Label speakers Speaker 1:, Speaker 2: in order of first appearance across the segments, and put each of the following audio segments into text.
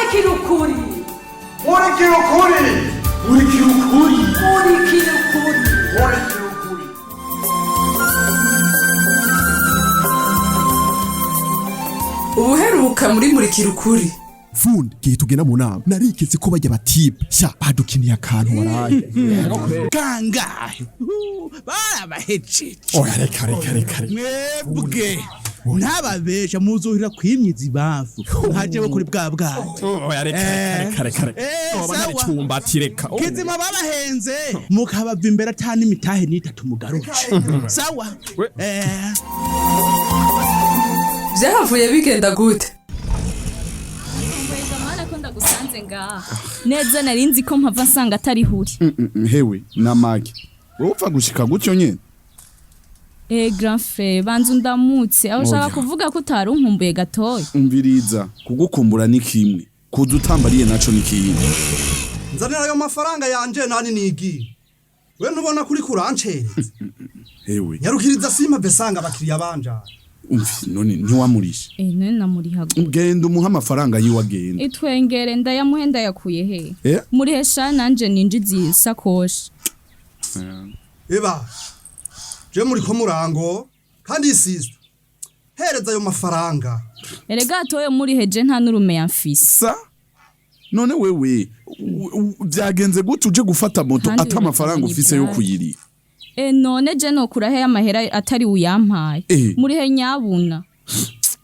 Speaker 1: Murikira ukuri.
Speaker 2: Murikira ukuri.
Speaker 3: Murikira ukuri.
Speaker 1: Murikira ukuri.
Speaker 2: Murikira ukuri.
Speaker 4: Ubuheruka muri Murikira Ukuri.
Speaker 3: Fundi gihe tugenda mu nama nariketse ko bajya batipe sha badukiniye akantu waraye.
Speaker 5: Kangahe barabahejeje?
Speaker 3: Oya, reka reka reka reka.
Speaker 5: Mwebwe ntababesha, muzohera kwimyiza ibamfu nkajewe kuri bwa bwato.
Speaker 3: Oya, reka reka reka reka. Oba
Speaker 5: Sawa.
Speaker 3: naricumbati reka.
Speaker 5: Kizima babahenze mukabava imbere ata n'imitahe n'itatu mugarutse, sawa.
Speaker 4: Vyahavuye bigenda gute?
Speaker 6: Mana, ko ndagusanze ngaha neza, nari nzi ko mpava nsanga atari huri.
Speaker 7: Hewe namage, wowe upfa gushika gutyo nyene?
Speaker 6: Eh, grand frère, banza undamutse aho ushaka
Speaker 7: Oya.
Speaker 6: kuvuga ko utari unkumbuye gatoya.
Speaker 7: Umviriza, kugukumbura ni kimwe, kuza utambariye naco ni kindi.
Speaker 8: Nzanira ayo mafaranga yanje nani nigiye. We ntubona kuri kurancereza?
Speaker 7: Hewe.
Speaker 8: Nyarukiriza, simpa besanga abakiriya banjana.
Speaker 7: Umvi, none ntiwamurishe?
Speaker 6: Eh, none namuriha gute?
Speaker 7: Genda umuhe amafaranga yiwe, agenda.
Speaker 6: Itwengere, ndayamuhe ndayakuye he?
Speaker 7: Eh?
Speaker 6: Murihesha nanje ninjiza iyi sakoshi.
Speaker 8: Eba je muri ko murango kandi sister, hereza ayo mafaranga.
Speaker 6: Erega toyo muriheje nta n'urume yamfise.
Speaker 7: Sa none wewe vyagenze gute uje gufata moto
Speaker 6: Kandi
Speaker 7: ata amafaranga ufise yo
Speaker 6: ibyaye.
Speaker 7: kuyiriha?
Speaker 6: Eh, none je nokura he amahera atari uyampaye?
Speaker 7: Eh.
Speaker 6: Murihe nyabuna.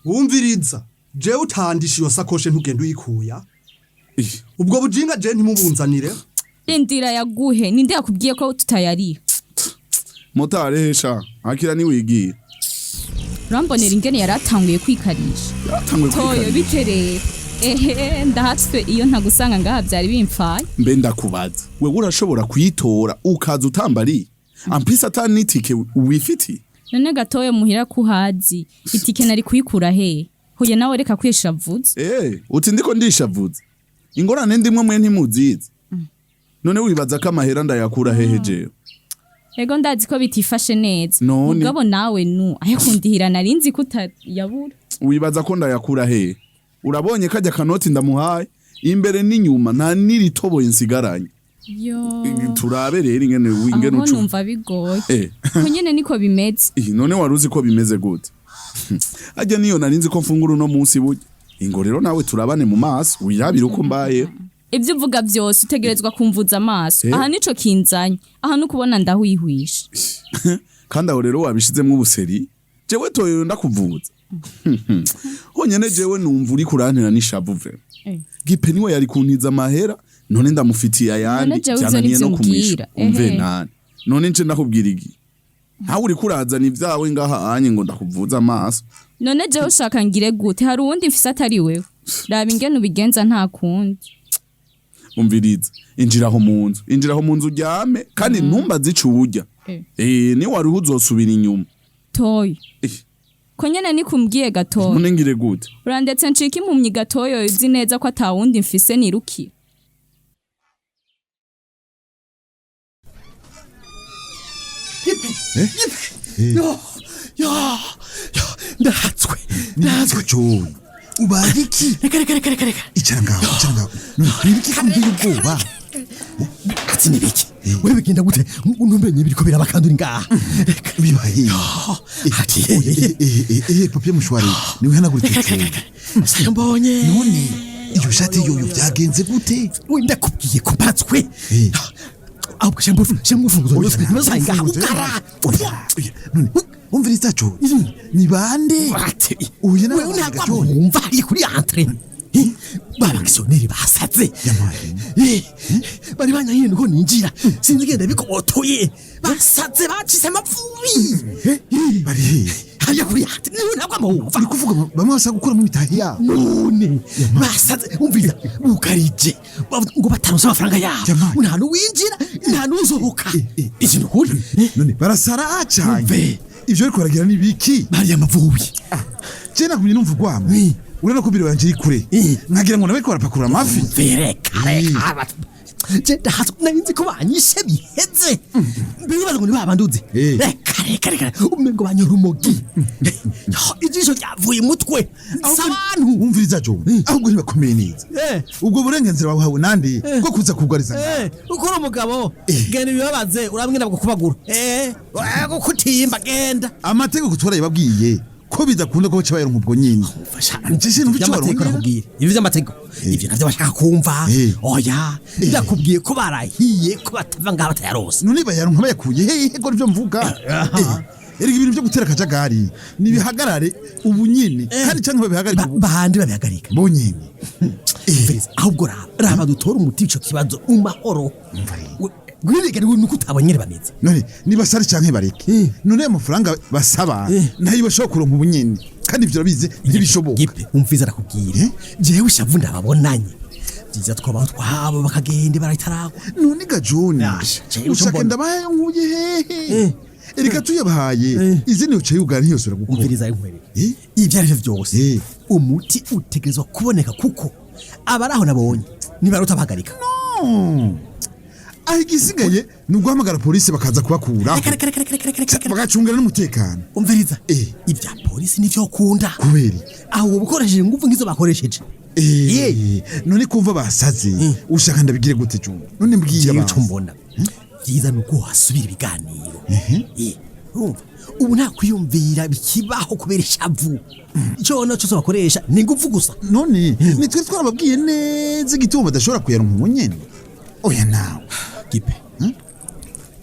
Speaker 8: Wumviriza, jewe utandisha iyo sakoshe ntugenda uyikuya.
Speaker 7: Eh,
Speaker 8: ubwo bujinga je ntimubunzanire.
Speaker 6: Rindira yaguhe, ninde yakubwiye ko tutayariha?
Speaker 7: Motari hesha akira niwigiye.
Speaker 6: Urambonera ingene yaratanguye kwikarisha.
Speaker 7: Yatanguye
Speaker 6: Toyo.
Speaker 7: kwikarisha.
Speaker 6: Biterere ehe, ndahatswe iyo ntagusanga ngaha byari bimfaye.
Speaker 7: Mbe ndakubaza, wewe urashobora kuyitora ukaza utambariye ampisi ata n'itike wifitiye?
Speaker 6: None gatoyo muhira kuhazi, itike nari kuyikura he? Huye nawe, reka kwishavuza.
Speaker 7: Eh, uti ndiko ndishavuze? Ingorane ndimwe mwe ntimuzizi. None wibaza ko amahera ndayakura hehe jewe?
Speaker 6: Ego, ndazi ko bitifashe neza.
Speaker 7: None?
Speaker 6: Mugabo nawe nu ayo kundihira nari nzi ko utayabura.
Speaker 7: Wibaza ko ndayakura hehe? Urabonye kajya kanoti ndamuhaye, imbere n'inyuma nta n'iritoboye nsigaranye.
Speaker 6: Yo.
Speaker 7: Turabe rero ingene ingene
Speaker 6: aho
Speaker 7: ucu.
Speaker 6: numva bigoye.
Speaker 7: Eh.
Speaker 6: Ko nyene niko bimeze.
Speaker 7: Ih, none wari uzi ko bimeze gute? Ajya niyo nari nzi ko mfungura uno munsi burya. Ingo rero nawe turabane mu maso wirabire uko mbaye.
Speaker 6: Ibyo uvuga byose utegerezwa kumvuza amaso.
Speaker 7: Eh.
Speaker 6: Aha nico kinzanye aha nukubona ndahwihwisha.
Speaker 7: Kandi aho rero wabishizemwo ubuseri. Jewe toyo ndakuvuza honyene, jewe numva uri kurantera n'ishavu ve.
Speaker 6: Eh.
Speaker 7: Gipe niwe yari kuntiza amahera, none ndamufitiye ayandi.
Speaker 6: None jewe ivyo
Speaker 7: Vyananiye
Speaker 6: nivyo
Speaker 7: no kumwisha.
Speaker 6: umbwira.
Speaker 7: Umve.
Speaker 6: Ehe.
Speaker 7: Nani none nce ndakubwira iki? Ntawe uri kurazana ibyawe ngaha anye ngo ndakuvuza amaso.
Speaker 6: None jewe ushaka ngire gute? Hari uwundi mfise atari wewe? Raba ingene ubigenza, nta kundi.
Speaker 7: Umviriza, injira aho mu nzu, injira aho mu nzu uryame, kandi ntumbaze ico urya.
Speaker 6: Eh.
Speaker 7: Eh, ni wari uzosubira inyuma.
Speaker 6: Toyo.
Speaker 7: Eh.
Speaker 6: Ko nyene nikumbwiye gatoyo.
Speaker 7: None ngire gute?
Speaker 6: Urandetse ncika impumyi gatoyo, uzi neza ko atawundi mfise nirukira.
Speaker 5: Yo yo yo, ndahatswe, ndahatswe.
Speaker 9: John, ubaye iki?
Speaker 5: Reka reka reka reka reka.
Speaker 9: Icara ngaho, icara ngaho. None nibiki kumbwira ubwoba?
Speaker 5: Ati nibiki? Wewe bigenda gute ntumbenye biriko biraba kandi uri ngaha? Reka.
Speaker 9: Bibaye?
Speaker 5: Ati
Speaker 9: Eh, papier mouchoir niwe hanaguritse.
Speaker 5: Reka reka reka, sayo mbonye.
Speaker 9: None iyo shati yoyo byagenze gute?
Speaker 5: We, ndakubwiye ko mpatswe.
Speaker 9: Eh.
Speaker 5: Ahubwo shamba urufunguzo ntibazaye ngaha ukara.
Speaker 9: Oya, none umviriza John, ni bande?
Speaker 5: Ati
Speaker 9: Uyu nawe
Speaker 5: wewe ntabwo
Speaker 9: John.
Speaker 5: wumva hariya kuri entrée ba bakisiyoneri basaze.
Speaker 9: Yamaye.
Speaker 5: Eh, bari banyahiye nuko ninjira, sinzi genda bikotoye, basaze bacise amapfubi.
Speaker 9: Bari he?
Speaker 5: Hariya kuri entrée, niwe ntabwo amwumva.
Speaker 9: Uri kuvuga bamwe bashaka gukuramo imitahe yabo?
Speaker 5: None basaze, umviriza, bukarije. Bavuga ngo bataronse amafaranga yabo
Speaker 9: Yamaye.
Speaker 5: nta n'uwinjira nta n'usohoka.
Speaker 9: Eh, eh.
Speaker 5: Iki ni ukuri.
Speaker 9: None barasara acanye?
Speaker 5: Umve.
Speaker 9: Ivyo ariko baragira ni biki?
Speaker 5: Bariya amavubi.
Speaker 9: Je nagumye numva urwamo. Urabona ko biro yanje iri kure,
Speaker 5: Eh.
Speaker 9: nkagira ngo nawe ko barapakurura amafi.
Speaker 5: Reka reka, je ndahatswe, nari nzi ko banyishe biheze, mbere baza ngo ni babanduze.
Speaker 9: Eh.
Speaker 5: Reka. Reka reka, umengo banyorumogi. Ijisho ryavuye mutwe. Sabantu.
Speaker 9: Umviriza jo, ahubwo ntibakomeye neza. Ubwo burenganzira babuhawe nande bwo kuza kugariza?
Speaker 5: Ukora umugabo, genda ibibabaze urambwira bwo kubagura. Kutimba genda.
Speaker 9: Amategeko twarayababwiye ko bidakunda ko baca bayaronka ubwo nyine. Nje sinumva ico
Speaker 5: Ivy'amategeko
Speaker 9: barondera.
Speaker 5: nakubwira. Ibi vy'amategeko. Ivyo navyo bashaka kumva. Oya, ndakubwiye ko barahiye ko batava ngaha batayarose.
Speaker 9: None bayaronka bayakuye hehe ko nivyo mvuga? Erega ibintu byo gutera akajagari nibihagarare ubu nyine, kandi canke babihagarike ubu.
Speaker 5: Bande babihagarika?
Speaker 9: Bo nyine.
Speaker 5: Umviriza, ahubwo raba raba dutore umuti w'ico kibazo mu mahoro. Gwirigana nuko utabonye bameze.
Speaker 9: None nibasare canke bareke, none ayo mafaranga basaba nayo bashobora kuronka ubu nyene, kandi ivyo urabizi ntibishoboka.
Speaker 5: Gipe, umviza arakubwira. Jewe ishavu ndababonanye. Byiza twabaho twabo bakagenda barataragwa.
Speaker 9: None ga John,
Speaker 5: jewe ico
Speaker 9: ushaka
Speaker 5: mbona.
Speaker 9: ndabaye nkuye hehe? Erega tuyabahaye izindi uca yugara ntiyosubira gukora.
Speaker 5: Umviriza nkwereke. Ibyo ari byo byose, umuti utegerezwa kuboneka kuko abari aho nabonye nibaruta bahagarika.
Speaker 9: No. Aho igisigaye ni uguhamagara polisi bakaza kubakuraho, bagacungira n'umutekano.
Speaker 5: Umviriza, ibya polisi nivyo ukunda.
Speaker 9: Kubera
Speaker 5: aho uba ukoresheje ingufu nk'izo bakoresheje.
Speaker 9: None kumva basaze, ushaka ndabigire gute John? None mbwiye
Speaker 5: Jewe
Speaker 9: abantu.
Speaker 5: ico mbona byiza ni uko hasubira ibiganiro. Urumva ubu nta kwiyumvira bikibaho kubera ishavu. Ico naco bakoresha ni ingufu gusa.
Speaker 9: None nitwe twarababwiye neza igituma badashobora kuyaronka ubu nyene. Oya nawe.
Speaker 5: Gipe,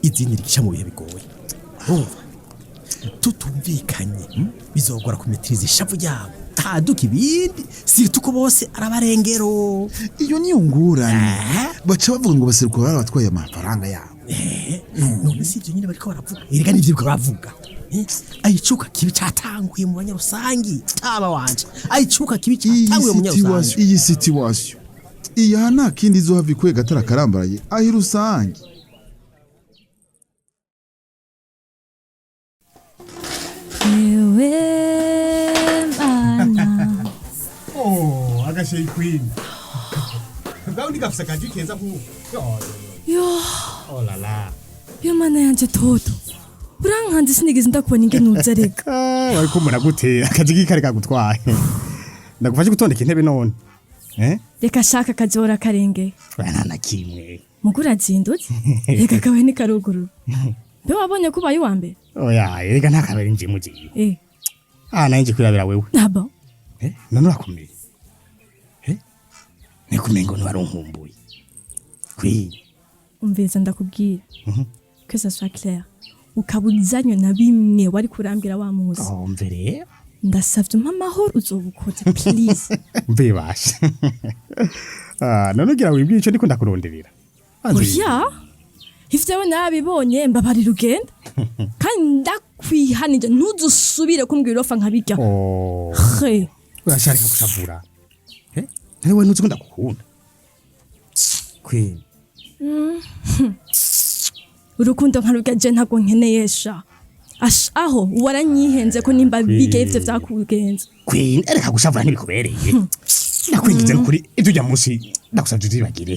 Speaker 5: izindi rigica mu bihe bigoye. Urumva tutumvikanye bizogora kumetiriza ishavu ryabo, taduka ibindi sirtu ko bose arabarengero.
Speaker 9: Iyo niyo ngorane, baca bavuga ngo baserukira barabatwaye amafaranga yabo.
Speaker 5: None si ibyo nyine bariko baravuga? Erega nivyo bariko baravuga. Ayicuka kibi catanguye mu banyarusangi, taba wanje, ayicuka kibi catanguye mu banyarusangi.
Speaker 9: Iyi situation iyi aha nta kindi izohava ikwega atari akarambaraye aho rusange.
Speaker 6: Ewe mana.
Speaker 10: Oh, agashayi queen. Bwawe ndigafise akaji keza nkuko.
Speaker 1: Yo,
Speaker 10: Oh la la.
Speaker 1: yo mana yanje Toto. Urankanze, sinigeze ndakubona ingene uza reka.
Speaker 10: Wariko mbona gute akaji kari kagutwaye. Ndagufashe gutondeka intebe none. Eh?
Speaker 1: Reka shaka akazora karenge.
Speaker 10: Oya nta na kimwe.
Speaker 1: Mugu urazindutse? Reka kawe ni karuguru. Mbe wabonye ko ubaye uwa mbere?
Speaker 10: Oya, erega nta kabari nje mugiye. Ah, nanje kwirabira wewe.
Speaker 1: Nabo.
Speaker 10: Eh? None urakomeye. Eh? Nikumengo ntiwarunkumbuye. Queen.
Speaker 1: Umviriza ndakubwira. Que ça soit clair. Ukaba uzanywe na bimwe wari kurambwira wa muzi.
Speaker 10: Oh, mvere.
Speaker 1: Ndasavye umpe amahoro uzoba ukoze, please.
Speaker 10: Mbibasha. Ah, none ugira wibwiye ico ndiko ndakuronderera.
Speaker 1: Oya. Ivyawe narabibonye, mbabarira ugenda. Kandi ndakwihanije ntuzusubire kumbwira urofa nkabirya.
Speaker 10: Oh.
Speaker 1: He.
Speaker 10: Urasharika kushavura. Eh? None wewe ntuzi ko ndagukunda. Queen.
Speaker 1: Urukundo nka rurya je ntabwo nkeneye sha. Ash, aho waranyihenze ko nimba bige ivyo vyakugenza.
Speaker 10: Queen, ereka gushavura ntibikubereye. Nakwingize nukuri ibyo ujya munsi ndagusabye uzibagire.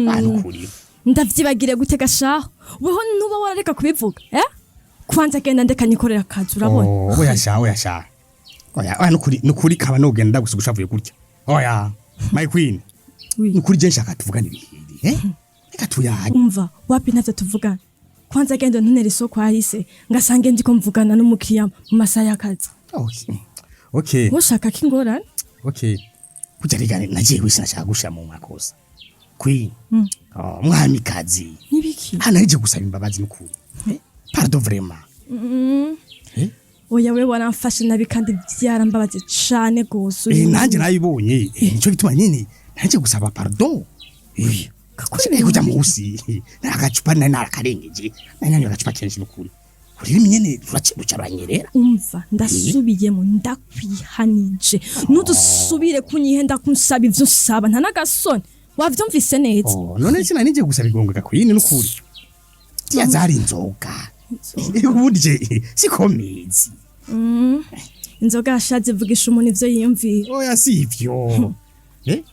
Speaker 10: Ah, nukuri.
Speaker 1: Ndavyibagire gute gashaho? Weho ntuba warareka kubivuga, eh? Kwanza genda ndeka nikorera akazi, urabona.
Speaker 10: Oh, oya sha, oya sha. Oya, oya nukuri, nukuri kaba nogenda ndagusiga ushavuye gutya. Oya, my queen. Nukuri je nshaka tuvugane ibihiri, eh? Reka tuyage.
Speaker 1: Umva, wapi, ntavyo tuvugana. Kwanza genda ntunere isoko ahise ngasange ndiko mvugana n'umukiriya mu masaha y'akazi.
Speaker 10: Okay. Okay.
Speaker 1: Woshaka ko ingorane?
Speaker 10: Okay. Kuja rega nagiye wese nashaka gushira mu makosa. Queen. Oh, mwamikazi.
Speaker 1: Nibiki?
Speaker 10: Hano arije gusaba imbabazi nukuri. Eh? Pardon vraiment. Eh?
Speaker 1: Oya, we waramfashe nabi kandi byarambabaje cane gose.
Speaker 10: Eh, nanjye nayibonye. Nico gituma nyene naje gusaba pardon. Eh. Kakuze kuja musi. Naragacupa nari narakarengeje. Nari nanywa agacupa kenshi nukuri. Ururimi nyene ruraca ruranyerera.
Speaker 1: Umva, ndasubiyemo, ndakwihanije ntudusubire kunyihenda kunsaba ivyo usaba, nta n'agasoni. Wavyumvise neza?
Speaker 10: Oh, none sinari ngiye gusaba igongo gakwini nukuri. Tiya zari inzoga. Ubundi je sikomezi.
Speaker 1: Inzoga yashaje ivugisha umuntu ivyo yiyumvira.
Speaker 10: Oya si ivyo. Eh?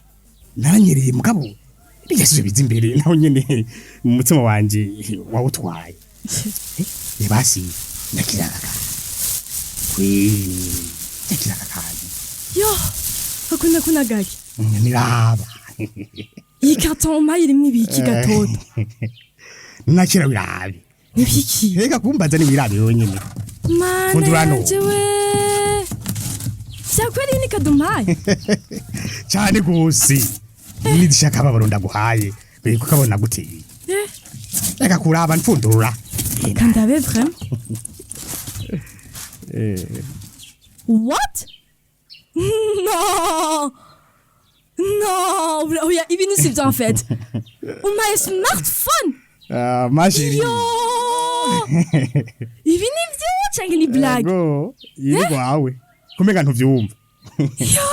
Speaker 10: Naranyereye mugabo. Bijya sivyo biza imbere naho nyene mu mutima wanje wawutwaye. Eh, basi. Nyakira aka kantu. Kwini. Nyakira aka kantu.
Speaker 1: Yo, akunda kunagaki.
Speaker 10: Niraba.
Speaker 1: Iyi carton umpaye irimwo ibiki gatoto?
Speaker 10: Nakira wirabe.
Speaker 1: Nibiki?
Speaker 10: Reka kumbaza ni wirabe wenyine.
Speaker 1: Mana
Speaker 10: Fundurano.
Speaker 1: yanje we. Vyakweri ni kadumpaye.
Speaker 10: Cyane gose. Nidishaka ababaro ndaguhaye. Biko kabona gute.
Speaker 1: Eh,
Speaker 10: Reka kuraba mfundura.
Speaker 1: kandabe vraiment.
Speaker 10: Eh.
Speaker 1: What? Non! Non! Oya, ibintu si byo en fait. Umpaye smartphone!
Speaker 10: Ah, ma chérie.
Speaker 1: Yo! Ibi ni byo canke ni blague?
Speaker 10: Ego, iri gwawe. Kumenga ntuvyumva.
Speaker 1: Yo!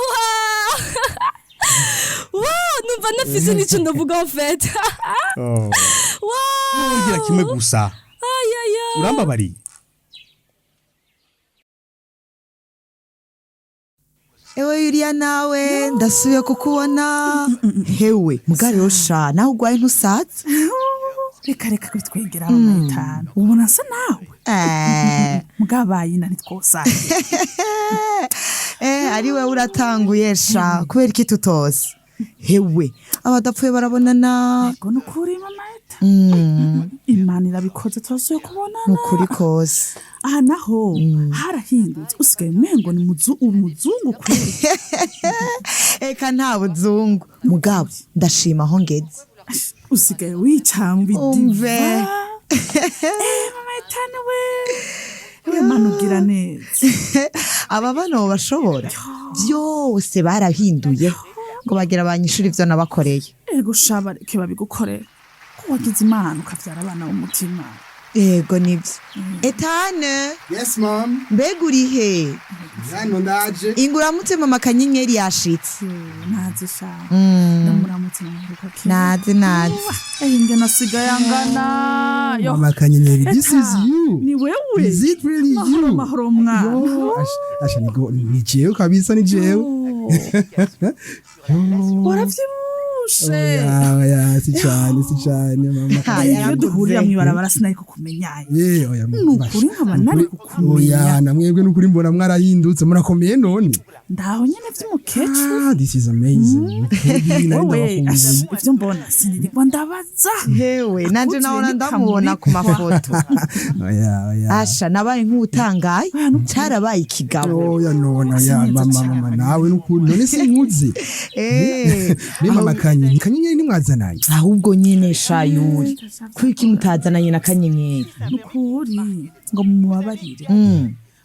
Speaker 1: Wow! Wow, numva nafise n'ico ndavuga en fait.
Speaker 10: Oh.
Speaker 1: Wow!
Speaker 10: Ngira kimwe gusa.
Speaker 1: Ay ay ay.
Speaker 10: Urambabariye.
Speaker 11: Ewe Yulia nawe ndasubiye kukubona hewe mugari sha nawe ugwaye ntusaza.
Speaker 12: Reka reka kwitwengera mama itanu ubona nsa nawe mugabaye na ntitwosaye.
Speaker 11: Eh, ari wewe uratanguye sha, kubera iki tutose hewe abadapfuye barabonana.
Speaker 12: Yego nukuri mama eta, Imana irabikoze turasubiye kubonana.
Speaker 11: Nukuri kose.
Speaker 12: Aha naho harahindutse, usigaye umengo ni umuzungu kweli.
Speaker 11: Eka nta buzungu mugabo, ndashima aho ngeze.
Speaker 12: Usigaye wicamba.
Speaker 11: Umve.
Speaker 12: Idiva eh mama etanu we, we Mana ugira neza.
Speaker 11: Aba bana bashobora byose barahinduye ngo bagira banyishura ivyo nabakoreye.
Speaker 12: Ego sha, bareke babigukorera ko wagize Imana ukavyara abana b'umutima.
Speaker 11: Yego nibyo Etane.
Speaker 3: Yes mom.
Speaker 11: Mbega urihe?
Speaker 3: Hano ndaje.
Speaker 11: Inguramutse mama Kanyenyeri yashitse.
Speaker 12: Naze sha, ndamuramutse namuheruka kera.
Speaker 11: Naze naze.
Speaker 12: Eh, ingene asigaye angana yo.
Speaker 3: Mama Kanyenyeri, this
Speaker 12: Eka,
Speaker 3: is you.
Speaker 12: Ni wewe.
Speaker 3: Is it really you?
Speaker 12: Mahoro mahoro mwana.
Speaker 3: Yo, asha nigo ni jewe kabisa, ni jewe.
Speaker 12: Waravyibushe.
Speaker 3: Oya oya, si cyane si cyane mama.
Speaker 12: Iyo duhurira mw'ibarabara sinari kukumenyaye.
Speaker 3: Eh oya.
Speaker 12: Nukuri nkaba nari kukumenya.
Speaker 3: Oya, namwebwe nukuri mbona mwarahindutse, murakomeye none.
Speaker 12: Ndaho nyene vy'umukecuru.
Speaker 3: Ah, this is amazing. Nukuri nari
Speaker 12: Wowe
Speaker 3: ndabakumbuye.
Speaker 12: asha, ivyo mbona sinirirwa ndabaza.
Speaker 11: Hewe nanje nahora ndamubona ku mafoto.
Speaker 3: Oya oya.
Speaker 11: Asha nabaye nk'utangaye, carabaye ikigabo.
Speaker 3: Oya none oya mama, mama nawe nukuri none sinkuze.
Speaker 11: Eh,
Speaker 3: Ni mama Kanyenyeri, Kanyenyeri nimwazananye.
Speaker 11: Ahubwo nyene sha Yuri, kuki mutazananye na Kanyenyeri?
Speaker 12: Nukuri ngo mumubabarire.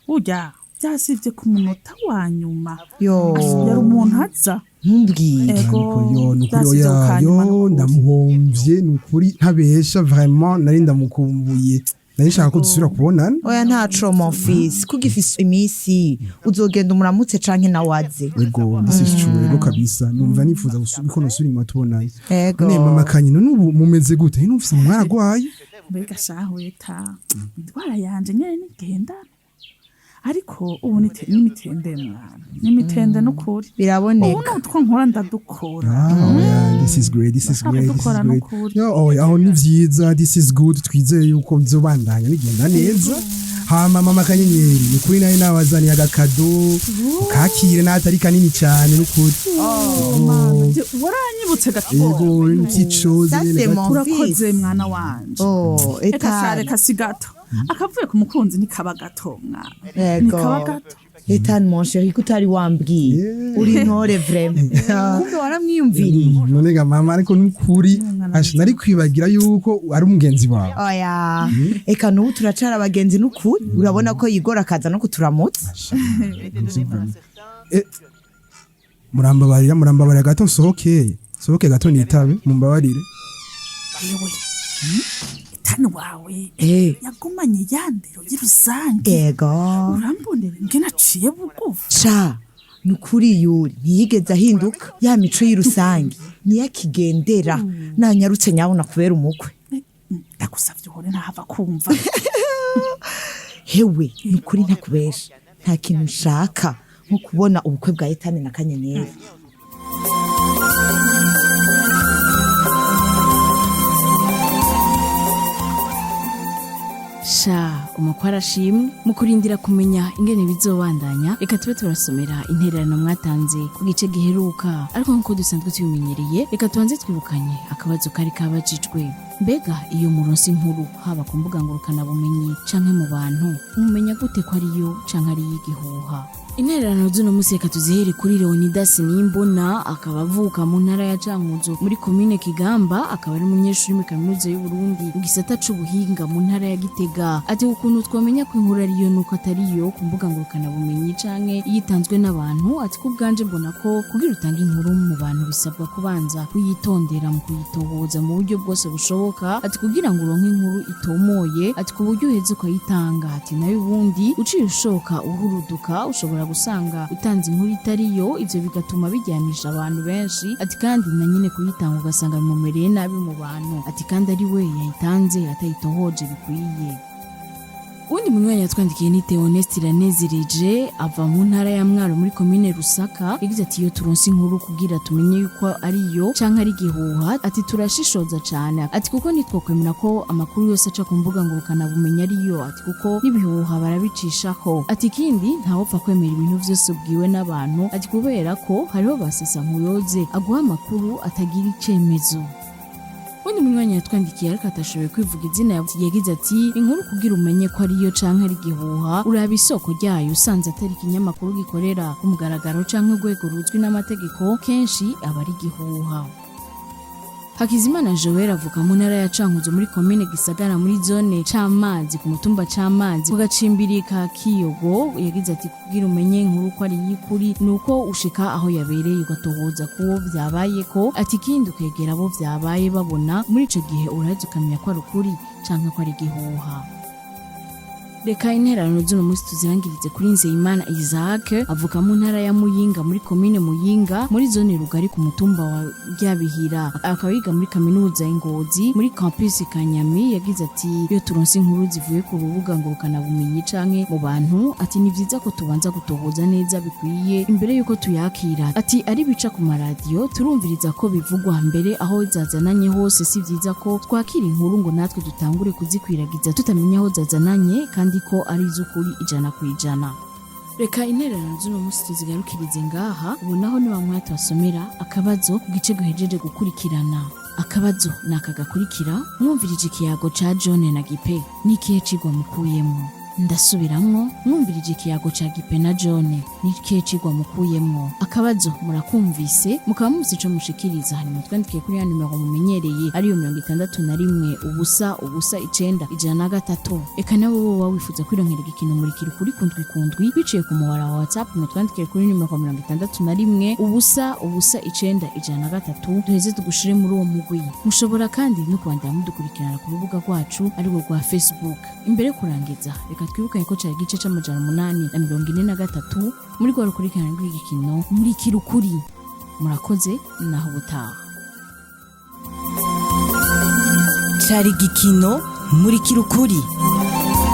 Speaker 12: Burya byasivye ku munota wa nyuma.
Speaker 11: Yo.
Speaker 12: Asha, yari umuntu aza.
Speaker 11: Ntumbwire.
Speaker 12: Ego.
Speaker 3: Yo nukuri
Speaker 12: Byasivye
Speaker 3: oya
Speaker 12: ku kanyuma.
Speaker 3: yo ndamuhomvye nukuri ntabesha, vraiment nari ndamukumbuye, nari nshaka ko dusubira kubonana.
Speaker 11: Oya ntaco mon fils, kugifise imisi uzogenda umuramutse canke nawe aze.
Speaker 3: Ego, this is true, ego kabisa numva nifuza ko nosubira inyuma tubonanye.
Speaker 11: Ego.
Speaker 3: None mama Kanyi, none ubu mumeze gute? Numvise ngo mwaragwaye.
Speaker 12: Mbega shahu eta, indwara yanje nyene nigendana, ariko ubu n'imitende mwana, n'imitende nukuri.
Speaker 11: Biraboneka.
Speaker 12: Ubu nutwo nkora ndadukora.
Speaker 3: Ah, oya, this is great, this is
Speaker 12: Ndashaka
Speaker 3: great, this is
Speaker 12: dukora
Speaker 3: great.
Speaker 12: nukuri.
Speaker 3: Yo, oya, aho ni vyiza, this is good, twizeye yuko bizobandanya bigenda neza. Hama mama Kanyenyeri, ni kuri nawe nabazaniye agakado, kakire n'atari kanini cyane nukuri.
Speaker 12: Oh, mana, waranyibutse gato.
Speaker 3: Ego, n'ikicoze
Speaker 11: Ça,
Speaker 3: nyene
Speaker 11: c'est
Speaker 3: gato.
Speaker 11: mon
Speaker 12: Urakoze
Speaker 11: fils.
Speaker 12: mwana wanje.
Speaker 11: Oh,
Speaker 12: Eka sha,
Speaker 11: Ethan.
Speaker 12: reka si gato, akavuye ku mukunzi ntikaba gato mwana.
Speaker 11: Ego.
Speaker 12: Ntikaba gato.
Speaker 11: Ethan mon chéri, ko utari wambwiye uri intore vraiment, kumbe waramwiyumviriye.
Speaker 3: None ga mama, ariko nukuri asha nari kwibagira yuko ari umugenzi wawe.
Speaker 11: Oya eka n'ubu turacara abagenzi n'ukuri, urabona ko yigora akaza no kuturamutsa.
Speaker 3: Eh, murambabarira, murambabarira gato nsohoke, nsohoke gato nitabe, mumbabarire.
Speaker 12: Ewe Ethan wawe
Speaker 11: Eh.
Speaker 12: yagumanye yandero y'irusange.
Speaker 11: Ego.
Speaker 12: Urambonera ingene aciye bugufi.
Speaker 11: Ca nukuri Yuri ntiyigeze ahinduka, ya mico y'irusange niyo akigendera, nanyarutse nyabona kubera umukwe.
Speaker 12: Ndagusavye uhore ntahava kumva.
Speaker 11: Hewe nukuri ntakubesha, nta kintu nshaka nko kubona ubukwe bwa Ethan na Kanyenyeri.
Speaker 6: Sha umukwe arashimwe. Mu kurindira kumenya ingene bizobandanya, reka tube turasomera intererano mwatanze ku gice giheruka. Ariko nk'uko dusanzwe tubimenyereye, reka tubanze twibukanye akabazo kari kabajijwe. Mbega iyo muronse inkuru, haba ku mbuga ngurukanabumenyi canke mu bantu, mumenya gute ko ariyo canke ari iy'igihuha? Intererano z'uno munsi reka tuzihere kuri Leonidas Nimbona, akaba avuka mu ntara ya Cankuzo muri komine Kigamba, akaba ari umunyeshuri muri kaminuza y'u Burundi mu gisata c'ubuhinga mu ntara ya Gitega. Ati ukuntu twamenya ko inkuru ariyo nuko atariyo ku mbuga ngurukanabumenyi canke iyitanzwe n'abantu. Ati ku bwanje mbona ko kugira utange inkuru mu bantu bisabwa kubanza kuyitondera mu kuyitohoza mu buryo bwose bushoboka. Ati kugira ngo uronke inkuru itomoye, ati ku buryo uheze ukayitanga. Ati nayo ubundi uciye ushoka uhuruduka, ushobora gusanga utanze inkuru itariyo, ivyo bigatuma bijyanisha abantu benshi. Ati kandi na nyine kuyitanga ugasanga bimumereye nabi mu bantu, ati kandi ari we yayitanze atayitohoje bikwiye. Uwundi munywanyi yatwandikiye ni Theoneste Iranezereje, ava mu ntara ya Mwaro muri komine Rusaka. Yagize ati iyo turonse inkuru, kugira tumenye yuko ariyo canke ari igihuha, ati turashishoza cane, ati kuko ntitwokwemera ko amakuru yose aca ku mbuga ngurukanabumenyi ariyo, ati kuko n'ibihuha barabicishako. Ati ikindi, ntawopfa kwemera ibintu vyose ubwiwe n'abantu, ati kubera ko hariho basesa nkuyoze aguha amakuru atagira icemezo. Undi munywanyi yatwandikiye ariko atashoboye kwivuga izina, yagize ati inkuru kugira umenye ko ariyo canke ari igihuha, uraba isoko ryayo. Usanze atari ikinyamakuru gikorera ku mugaragaro canke urwego ruzwi n'amategeko, kenshi aba ari igihuha. Hakizimana Joel avuka mu ntara ya Cankuzo muri komine Gisagara muri zone Camazi ku mutumba Camazi ku gacimbiri ka Kiyogo. Yagize ati kugira umenye inkuru ko ari iy'ukuri nuko ushika aho yabereye, ugatohoza kuwo vyabaye ko, ati ikindi ukegera abo vyabaye babona. Muri ico gihe uraheza ukamenya ko ari ukuri canke ko ari igihuha. Reka intererano z'uno munsi tuzirangirize kuri Nzeyimana Isaac, avuka mu ntara ya Muyinga muri komine Muyinga muri zone Rugari ku mutumba wa Ryabihira, akaba yiga muri kaminuza y'Ingozi muri campus Kanyami. Yagize ati iyo turonse inkuru zivuye ku rubuga ngurukanabumenyi canke mu bantu, ati ni vyiza ko tubanza gutohoza neza bikwiye imbere yuko tuyakira. Ati ari bica ku maradiyo turumviriza ko bivugwa mbere aho zazananye hose. Si vyiza ko twakira inkuru ngo natwe dutangure kuzikwiragiza tutamenya aho zazananye kandi ko ari iz'ukuri 100%. Reka intererano z'uno munsi tuzigarukirize ngaha. Ubu naho ni bamwe tubasomera akabazo ku gice duhejeje gukurikirana. Akabazo ni aka gakurikira: mwumvirije ikiyago ca John na Gipe, n'ikihe cigwa mukuyemwo? Ndasubiramwo: mwumvirije ikiyago ca Gipe na John, n'ikihe cigwa mukuyemwo? Akabazo murakumvise, mukaba muzi ico mushikiriza. Hanyuma twandikiye kuri ya nimero mumenyereye, ariyo 61 0 0 9 103. Eka nawe wowe wifuza kwironkera igikino Murikira Ukuri kundwi kundwi biciye ku muhora wa WhatsApp, mutwandikire kuri nimero 61 0 0 9 103, duheze tugushire muri uwo mugwi. Mushobora kandi no kubandanya mudukurikirana ku rubuga rwacu, arirwo rwa Facebook. Imbere yo kurangiza, reka twibukanye ko cari igice c'843 muri rwa rukurikirane rw'igikino Murikira Ukuri. Murakoze, naho ubutaha.
Speaker 13: Cari igikino Murikira Ukuri.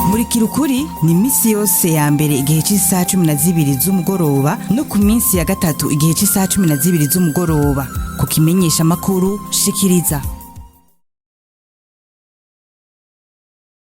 Speaker 13: Murikira Ukuri ni iminsi yose ya mbere igihe cy'isaha 12 z'umugoroba no ku minsi ya gatatu igihe cy'isaha 12 z'umugoroba ku kimenyesha amakuru Shikiriza.